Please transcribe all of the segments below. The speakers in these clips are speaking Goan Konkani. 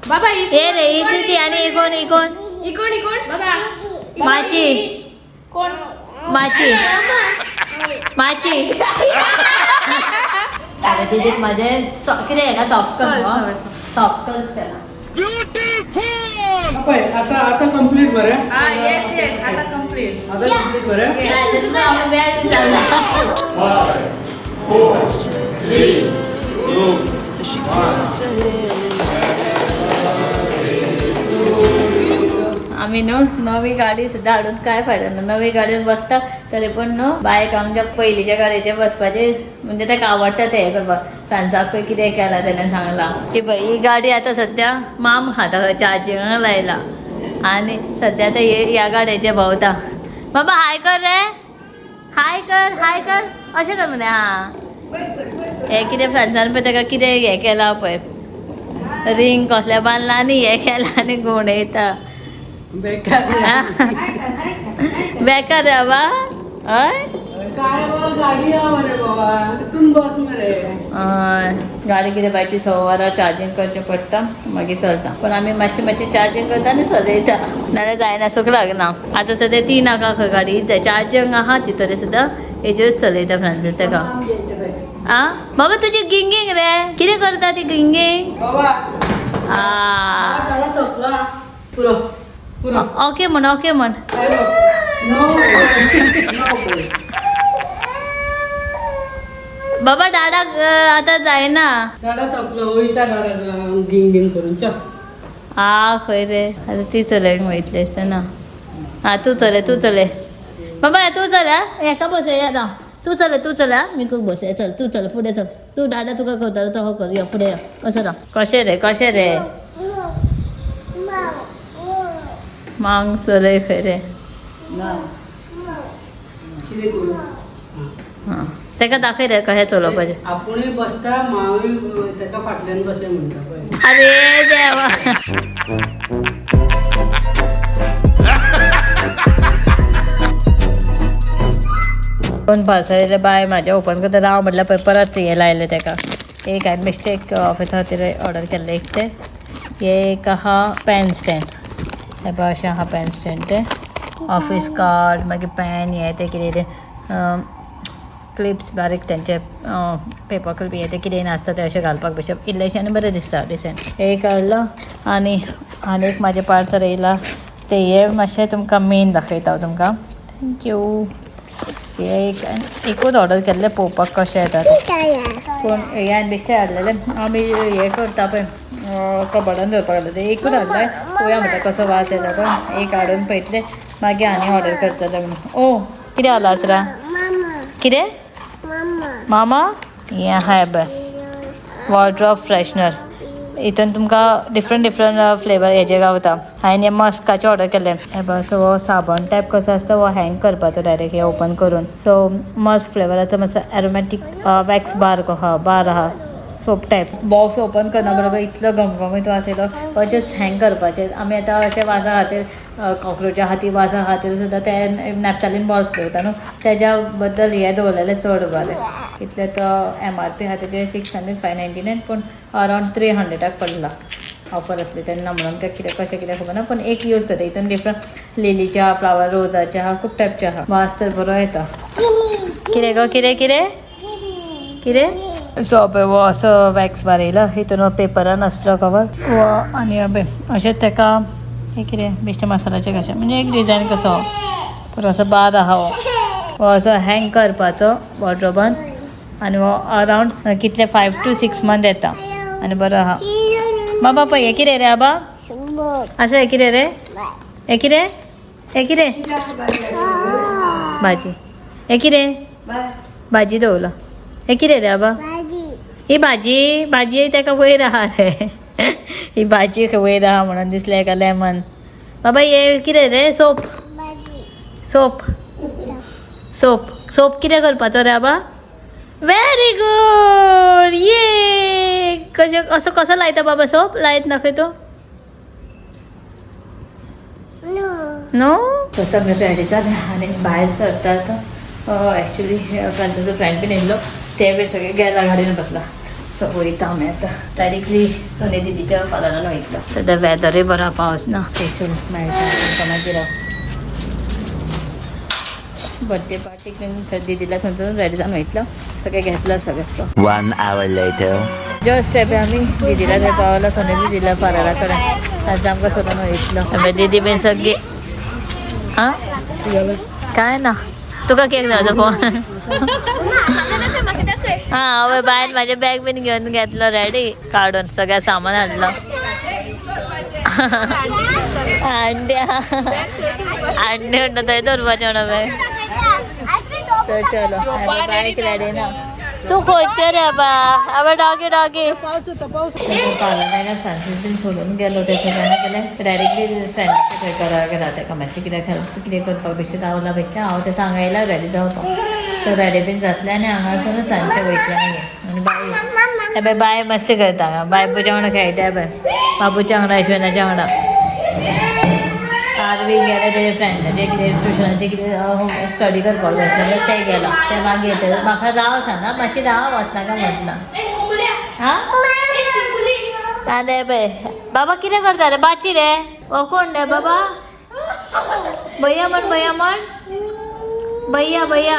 बाबा हे रे ही दिदी आणि ही कोण, ही कोण? इकोण इकोण बाबा. माची. कोण? माची माची. अरे दीदीक माझे कितें हेका सॉफ्ट कर, सॉफ्ट कर्स केला. पळय आता आता कंप्लीट बरें. हा, येस येस, आता कंप्लीट. आता कंप्लीट बरें. वेळ लागला. आम्ही न्हू नवी गाडी सुद्दां हाडून काय फायदो ना. नवी गाडयेर बसता तरी पण न्हू बायक आमच्या पयलींच्या गाडयेचेर बसपाचें, म्हणजे ताका आवडटा तें हें करपाक. फ्रांसाक पळय कितें केलां तेणें सांगलां की पळय ही गाडी आतां सद्या माम खाता, चार्जिंगाक लायला आनी सद्या आतां ह्या गाडयेचेर भोंवता. बाबा हाय कर रे, हाय कर, हाय कर, अशें कर मरे. आं, हें कितें फ्रांसान पळय ताका कितें हें केलां पळय, रिंग कसलें बांदलां आनी हें केलां आनी घुंवडयता. बेकार. बेकार रे बाबा. हय काय बरो गाडी आहा मरे बाबा, तितून बस मरे. हय, गाडी कितें बायची 6 वरां चार्जींग करचें पडटा, मागीर चलता. पूण आमी मातशें मातशें चार्जींग करता आनी चलयता, नाल्यार जायना, सुख लागना. आतां सद्या ती नाका खंय गाडी, चार्जींग आहा ती तरी सुद्दां हेजेरूच चलयता फ्रांसीस ताका. आ बाबा तुजी गिंगींग रे, कितें करता ती गिंगींग? बाबा आ डाडा थकला, पुरो पुरो. ओके म्हण, ओके म्हण. No no. बाबा डाडाक आतां जायना. डाडा थकलो, वयता डाडा गिंग गिंग करून. चल. आ खंय रे आतां ती चलयंक वयतली आसतना. आ तूं चलय, तूं चलय बाबा, तूं चल. आ हेका बसया आतां, तूं चलय, तूं चल. आ मिकूक बसया, चल तूं चल, फुडें चल तूं. दादा तुका करतालो तो हो कर, यो फुडें यो. कसो राव, कशें रे, कशें रे मांग चलय खंय रे. कितें करूं? आं ताका दाखय रे कशें चलोवपाचें. आपुणूय बसता, मांवूय ताका फाटल्यान बसय म्हणटा पळय. अरे देवा. दोन पार्सल येयले बाय म्हाजें ओपन करता राव म्हटल्यार पळय परत हें लायलें ताका. एक हांवें मिस्टेक ऑफिसा खातीर ऑर्डर केल्लें एक तें. हें एक आहा पेन स्टँड, हें पळय अशें आहा पेन स्टँड तें. ऑफीस कार्ड मागीर पेन हें तें कितें कितें क्लिप्स बारीक तेंचे पेपर क्लिप हें तें कितें नासता तें अशें घालपाक बेश्टें इल्लेशें आनी बरें दिसता डिसेंट. एक हाडलो आनी आनी एक म्हाजें पार्सल येयलां तें हें मातशें तुमकां मेन दाखयता हांव तुमकां. Thank you. हें एक एकूच ऑर्डर केल्लें पळोवपाक कशें येता तें. पूण हें हांवें बेश्टें हाडलेलें, आमी हें करता पळय कबडान दवरपाक घातलें तें एकूच हाडलें. पळोवया म्हणटा कसो वास येता तो. एक हाडून पळयतलें मागीर आनी ऑर्डर करतलें म्हणून. ओ कितें जालां आसरा? कितें मामा? हें आहा पळय वॉर्ड्रॉप फ्रेशनर. हितून तुमकां डिफरंट डिफरंट फ्लेवर हेजे गावता. हांवें हें मस्काचें ऑर्डर केल्लें. हें पळय सो हो साबण टायप कसो आसता हो हँग करपाचो डायरेक्ट हें ओपन करून. सो मस्क फ्लेवराचो मातसो एरोमॅटीक वॅक्स बार कसो आहा, बार आहा, सोप टायप. बॉक्स ओपन करना बरोबर इतलो घमघमीत वास येयलो, हो जस्ट हँग करपाचें. आमी आतां अशें वासा खातीर कॉक्रोचा खातीर वासा खातीर सुद्दां ते नॅपथालीन बॉल्स दवरता न्हू, तेज्या बद्दल हें दवरलेलें चड बरें. कितलें तो एम आर पी आहा तेजें 600, 599, पूण अरावंड 300 पडला. ऑफर आसली तेन्ना म्हणून काय कितें कशें कितें खबर ना, पूण एक यूज करता. हितून डिफरंट लिलीचे आहा, फ्लावर रोजाचे आहा, खूब टायपचे आहा. वास तर बरो येता. कितें गो, कितें कितें कितें? सो पळय हो असो वॅक्स बार येयला, हितून पेपरान आसलो कवर हो. आनी पळय अशेंच ताका हें कितें बेश्टें मसाल्याचें कशें, म्हणजे एक डिजायन कसो पुरो असो बार आहा. हो हो असो हँग करपाचो वॉर्ड्रोबान आनी हो अरावंड कितले 5 to 6 month येता आनी बरो आहा. बाबा पळय हें कितें रे आबा, आसा हें कितें रे, हें कितें, हें कितें भाजी, हें कितें भाजी दवरला, हें कितें रे आबा, ही भाजी, भाजी ताका वयर आहा रे, ही भाजी खंय वयर आहा म्हणून दिसलें हेका लेमन. बाबा हे कितें रे, सोप सोप सोप सोप कितें करपाचो रे आबा? Very good. ये कशें असो कसो लायता बाबा सोप, लायत ना खंय तूं? नो. आतां आमी रेडी जालें आनी भायर सरतात. एक्चुली फ्रांसाचो फ्रेंड बीन येयल्लो, ते बीन सगळे गेला गाडयेन बसला. सो वयता आमी आतां डायरेक्टली सोनी दिदीच्या पार्लरान वयतलो. सद्या वेदरूय बरो, पावस ना. चलो मेळटा तुमकां मागीर. बर्थडे पार्टीक दिदीला थंयसून रेडी जावन वयतलो. सगळें घेतलं सगळें stock. 1 hour later. Just हें आमी दिदीला थंय पावला, सोनी दिदीला पार्लरा कडेन. आतां आमकां सोदून वयतलो. आमी दिदी बीन सगळी. आं काय ना, तुका केक जावचो फोन. हां हय, बायन म्हाजें बॅग बीन घेवन घेतलो रेडी काडून, सगळें सामान हाडलो. अंड्या अंडे म्हणटा थंय दवरपाचें म्हणून बॅग. तर चलो, बायक रेडी ना. तूं खंयचे रे बा? अबे डॉगी डॉगी. पावस येता, पावस. पार्लरान फ्रांसीस बीन सोडून गेलो. तें केलें डायरेक्टली फ्रेंडाच्या थंय घरा गेला. तेका मातशें कितें कितें करपाक बेश्टें रावला बेश्टें. हांव तें सांगयला रेडी जावपाक. सो रेडी बीन जातलें आनी हांगासरूच सांजचें वयतलें मागीर. आनी बाय बाय बाय मस्ती करता हांगा. बायपूच्या वांगडा खेळटा बाय, बाबूच्या वांगडा, अश्विनाच्या वांगडा. आरवी गेले तेजे फ्रेंडाचे कितें ट्युशनाचे कितें होम स्टडी करपाक जाय आसलें तें गेलो. तें मागीर येतलें. म्हाका राव सांगा मातशें, राव वचनाका म्हटलां. हां आरे बाय, बाबा कितें करता रे? बाची रे, हो कोण रे बाबा? भैया म्हण, भैया म्हण, भैया भैया.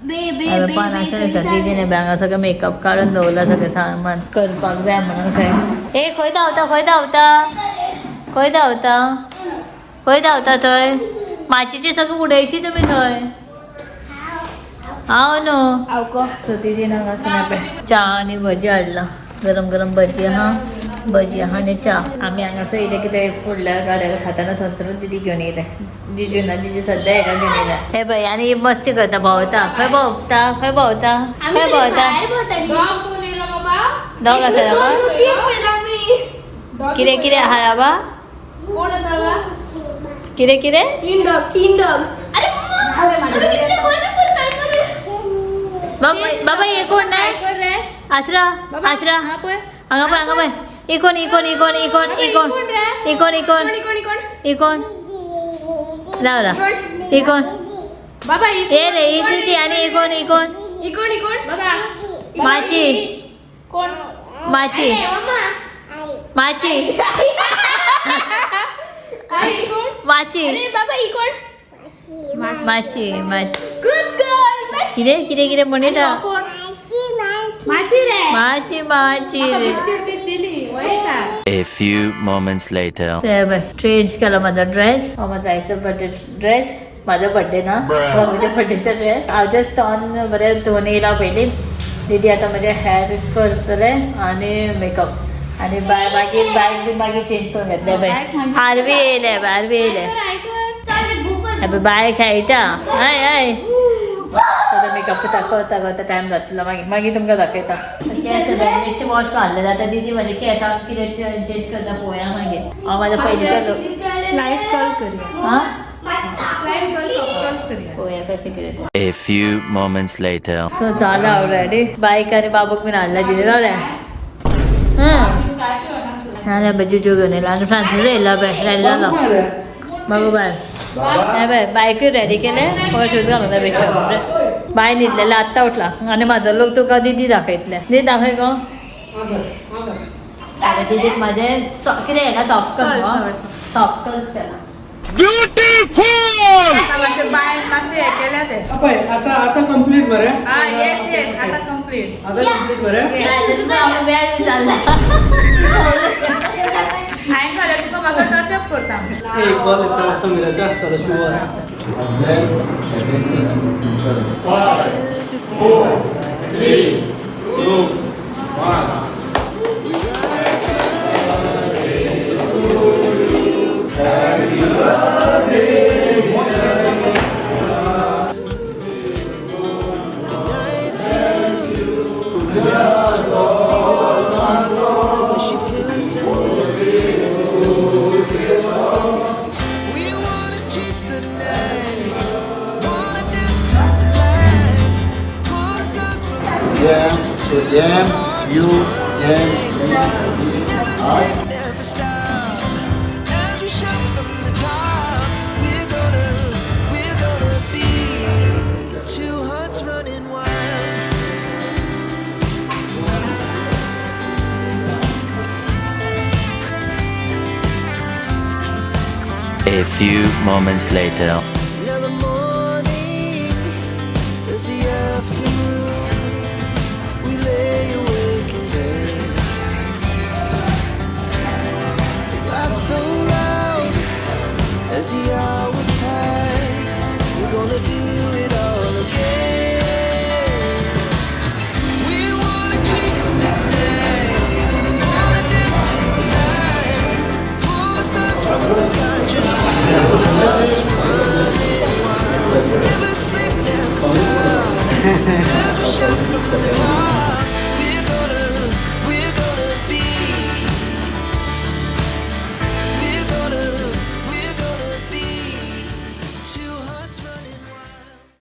पण अशें जाता दिदीने हांगा सगळें मेकअप काडून दवरला, सगळें सामान करपाक जाय म्हणून. खंय ए खंय धांवता, खंय धांवता, खंय धांवता, खंय धांवता? थंय माचीचे सगळें उडयशी तुमी थंय. हांव न्हू. सो दिदीन हांगासून पळय च्या आनी भजी हाडला. गरम गरम भजी आहा, भजी आहा आनी च्या. आमी हांगासर येयले कितें फुडल्या गाड्यार खाताना थंयसरूच दिदी घेवन येयले. जिजू ना, जिजू सद्या हेका घेवन येयला. हे पळय आनी ही मस्ती करता, भोंवता. खंय भोंवता, खंय भोंवता, खंय भोंवता? डॉग आसा बाबा? कितें कितें आहा बाबा? कितें कितें? तीन डॉग, तीन डॉग. अरे कितले मजा करता. बाबा बाबा हे कोण रे? आसरा आसरा, हांगा पळय, हांगा पळय. ही कोण, ही कोण, ही कोण, ही कोण, ही कोण, ही कोण, ही कोण, ही कोण? राव राव, ही कोण? बाबा हे रे ही दिदी. आनी ही कोण, ही कोण? इकोण इकोण बाबा. माची. कोण? माची. माची. माची. अरे बाबा इकोण. माची माची. Good girl. कितें कितें कितें म्हणटा? माची रे. माची माची रे. A few moments later. Change केला माझा ड्रेस. हो माझा आईचा बर्थडे ड्रेस. माझा बर्थडे ना, बाबूच्या बर्थडेचा ड्रेस. हांव जस्ट ऑन बरें धुवन येयला पयलीं. दिदी आतां म्हजें हेअर करतलें आनी मेकअप आनी बाय मागीर बायक बी मागीर चेंज करून घेतलें. बाय आरवी येयलें, आरवी येयलें. बाय खेळटा. हय हय, मेकअप करता करता करता टायम जातलो. मागीर मागीर तुमकां दाखयता. केंस बेश्टे वॉश मारले. आतां दिदी म्हजे केंसाक कितें चेंज करता पळोवया मागीर. हांव म्हाजो पयलींचो लूक. स्लाइड कर्ल करूया. हां स्लाइड कर्ल, सॉफ्ट कर्ल्स करूया. पळोवया कशें कितें. A few moments later. So जालां हांव रेडी. बायक आनी बाबूक बीन हाडला जिणे रावले. ना बाय, जुजू घेवन येयला आनी फ्रांसीस येयला बाय. रेडी जालो बाबू. बाय हे बाय, बायकूय रेडी केलें. फकत शूज घालूंक जाय बेश्टो. बाय न्हिदलेलें, आत्तां उठला. आनी म्हाजो लूक तुका दिदी दाखयतलें. दिदी दाखय गो. अरे दिदीक म्हाजें कितें हेका सॉफ्ट कर्ल, सॉफ्ट कर्ल्स केला. मातशें बायन मातशें हें केल्या तें. पळय आतां, आतां कंप्लीट बरें. हा, येस येस, आतां कंप्लीट. आतां कंप्लीट बरें. हांवें फाल्यां तुका मातसो टचअप करता. एक कॉल येता, समीराचो आसतलो sure. 5, 4, 3, 2, 1. We wanna chase the night, wanna dance to the light, pull stars from the sky. M, M, U. A few moments later. Now the morning is the afternoon. We lay awake in bed. We laugh so loud as the hours pass. We're gonna do it all again. We wanna chase the night, wanna dance to the light, pull the stars from the sky, just two hearts running wild. Never sleep, never stop. As we shout from the top.